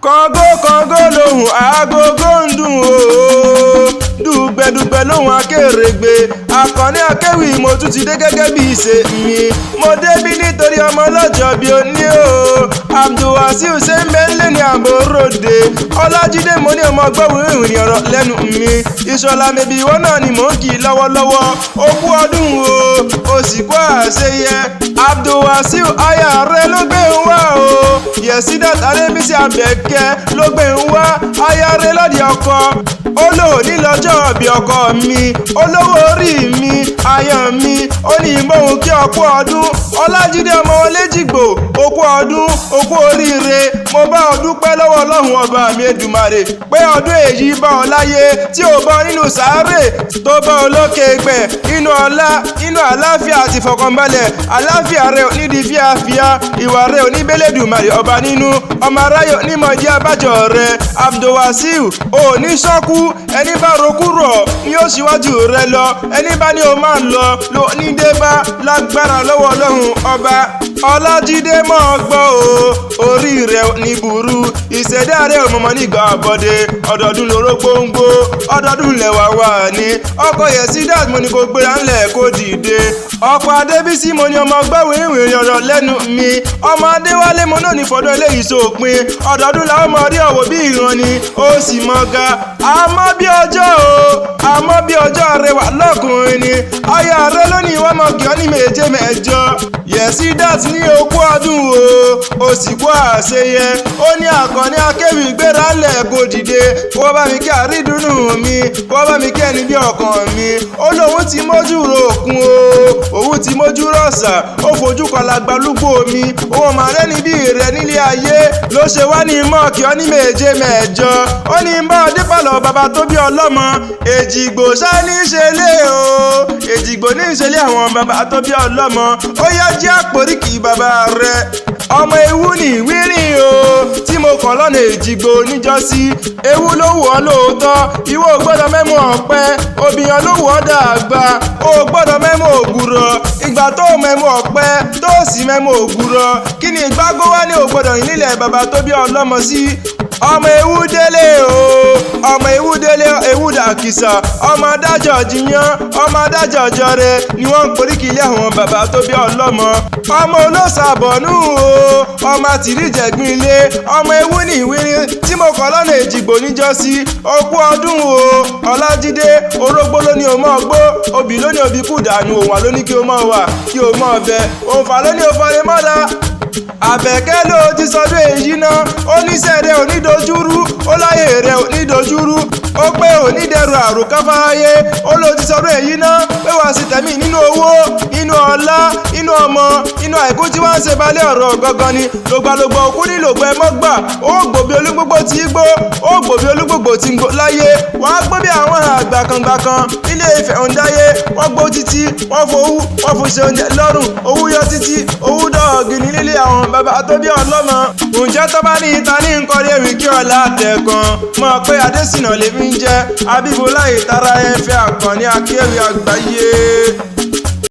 Kọ̀ǹgó kọ̀ǹgó lòun agogo ń dùn o, dùgbẹ̀dùgbẹ̀ lòun akérègbè. Àkànní Akéwì, mo tún ti dé gẹ́gẹ́ bí ìṣe mi. Mo débí nítorí ọmọ ọlọ́jọ́ bí ó ní o. Abdulwasiu ṣe ń bẹ́ ńlẹ̀ ní àbóròde. Ọlájídé, mo ní ọmọ gbọ́ wìrìwìrì ọ̀rọ̀ lẹ́nu mi. Ìṣọ̀lá mẹ́bí, ìwọ náà ni mò ń kì í lọ́wọ́lọ́wọ́. Ó kú ọdún o, ó sì kú àṣeyẹ. Abdulwasiu, aya rẹ ló gbé ń wá o. Yẹ̀sídàt Adébísí Abẹ́kẹ́ ló gbé ń wá, aya rẹ lọ́dí ọkọ. Ó lò ní lọ́jọ́ ọ̀bì ọkọ mi, olówó orí mi, ayọ̀ mi. Ó ní ìmọ̀hún kí ọkú ọdún. Ọlájídé ọmọ Ọlẹ́jìgbò, okú ọdún, okú oríire. Mo bá ọ dúpẹ́ lọ́wọ́ Ọlọ́run ọba mi Èdùmàrè pé ọdún èyí bá ọ láyé, tí ò bá ọ nínú sàárè, tó bá ọ lókè pẹ̀, nínú ọlá, nínú àláfíà àti ìfọkànbalẹ̀. Àláfíà rẹ ò nídìí fíafíà, ìwà rẹ ò ní bẹ́lẹ̀dùmarè ọba nínú, ọmọ aráyò onímọ̀ ìdí abájọ rẹ. Abdulwasiu, ò ní sọ́kú. Ẹni bá rokú rọ̀ ni ó ṣíwájú rẹ lọ. Ẹni bá ní o máa lọ ló ní dé bá lágbára lọ́wọ́ Ọlọ́run ọba. Ọlájídé, mọ́ ọ gbọ́ o, orí rẹ ní burú, ìṣẹ̀dá rẹ ò mọ̀mọ́ nígbà àbọ̀dé. Ọdọọdún lóró gbóngbó, ọdọọdún lẹ́wà wà ní ọkọ̀. Yẹ̀sí dat, mo ní kó gbéra ńlẹ̀ kó dìde. Ọkọ̀ Adébísí, mo ní ọmọ gbọ́ wìrìwìrì ọ̀rọ̀ lẹ́nu mi. Ọmọ Adéwálé, mo náà ní fọdún eléyìí sópin. Ọdọọdún làwọn ọmọ rí ọ̀wọ́ bí ìran ni ó sì mọ̀ ga. Àmọ́ bí ọjọ́ o, àmọ́ bí ọjọ́ rẹwà lọ́kùnrin ni. Aya rẹ lónìí, wọ́n mọ̀ kí ọ́ ní méje mẹ́jọ. Yẹ̀sí dat ní ogún ọdún o, ó sì kú àṣeyẹ. Ó ní Àkànní Akéwì, gbéra ńlẹ̀ kó dìde, kó bá mi kí àrídùnnú mi, kó bá mi kí ẹni bí ọkàn mi. Ó lóun ti mójú ròkun o, òun ti mójú rọ̀ṣà, ó fojú kan lágbálúgbò mi. Òun ọmọ rẹ níbí rẹ nílé ayé ló ṣe wá ní mọ́ọ̀kì ọ́ ní méje mẹ́jọ. Ó ní bá ọdẹ pàlọ́ bàbá tó bí ọlọ́mọ. Èjìgbò ṣá ní í ṣe lé o, Èjìgbò ní í ṣe lé àwọn bàbá tó bí ọlọ́mọ. Ó yá, jẹ́ àpòríkì bàbá rẹ. Ọmọ ewu ní ìwírí o tí mo kàn lọ́nà Èjìgbò níjọ́sí. Ewu ló wù ọ́ lóòótọ́, ìwọ ò gbọ́dọ̀ mẹ́mú ọ̀pẹ. Obìyàn ló wù ọ́ dàgbà, o ò gbọ́dọ̀ mẹ́mú ògùrọ̀. Ìgbà tó mẹ́mú ọ̀pẹ, tó sì mẹ́mú ògùrọ̀, kí ni ìgbágó wá ní ò gbọ́dọ̀ yìí nílẹ̀ bàbá tó bí ọlọ́mọ sí? Ọmọ ewu délé o, ọmọ ewu délé, ewu dàkìsà, ọmọ adájọ́ jiyàn, ọmọ adájọ́ jọrẹ ni wọ́n ń poríkì ilé àwọn bàbá tó bí ọlọ́mọ. Ọmọ olóṣàbọ̀nú o, ọmọ àtìríjẹ̀gbìn ilé, ọmọ ewu ní ìwírí tí mo kọ́ lọ́nà Èjìgbò níjọ́sí. Ogún ọdún o, Ọlájídé. Orógbó ló ní o mọ́ gbó, obì ló ní obì kù dànù, òwà ló ní kí o mọ́ wà, kí o mọ́ bẹ, òǹfà ló ní o fọlẹ́ mọ́ra. Àbẹ̀kẹ́ ló ti sọdún èyí náà. Oníṣẹ́ rẹ̀ ò ní dojúrú, ó láyé rẹ̀ ò ní dojúrú, ó pé ò ní dẹrù àròkán fáráyé. Ó ló ti sọdún èyí náà pé wàá sì tẹ̀mí nínú owó, nínú ọlá, nínú ọmọ, nínú àìkú tí wọ́n ń ṣe balẹ̀ ọ̀rọ̀ gangan ni. Lògbàlògbà òkú nílògbà ẹ mọ́gbà. Ó gbòbí olúgbògbò tí gbó, ó gbòbí olúgbògbò tí ń gbó láyé. Wọ́n á gbó bí àwọn àgbà kangbakan nílé Ifẹ̀ ń dáyé. Wọ́n gbó títí, wọ́n fowú, wọ́n fún ṣe oúnjẹ lọ́rùn. Owú yọ títí, owú dọ̀ọ̀gì ní nílé àwọn bàbá tó bí ọlọ́mọ. Ǹjẹ́ tó bá ní ìta ní nǹkan rí ewì kí ọ̀la tẹ̀kan mọ̀ pé Adésínà lèmi ń jẹ́ Abíbọ́lá ìtara ẹ̀fẹ̀ Àkànní Akéwì àgbáyé.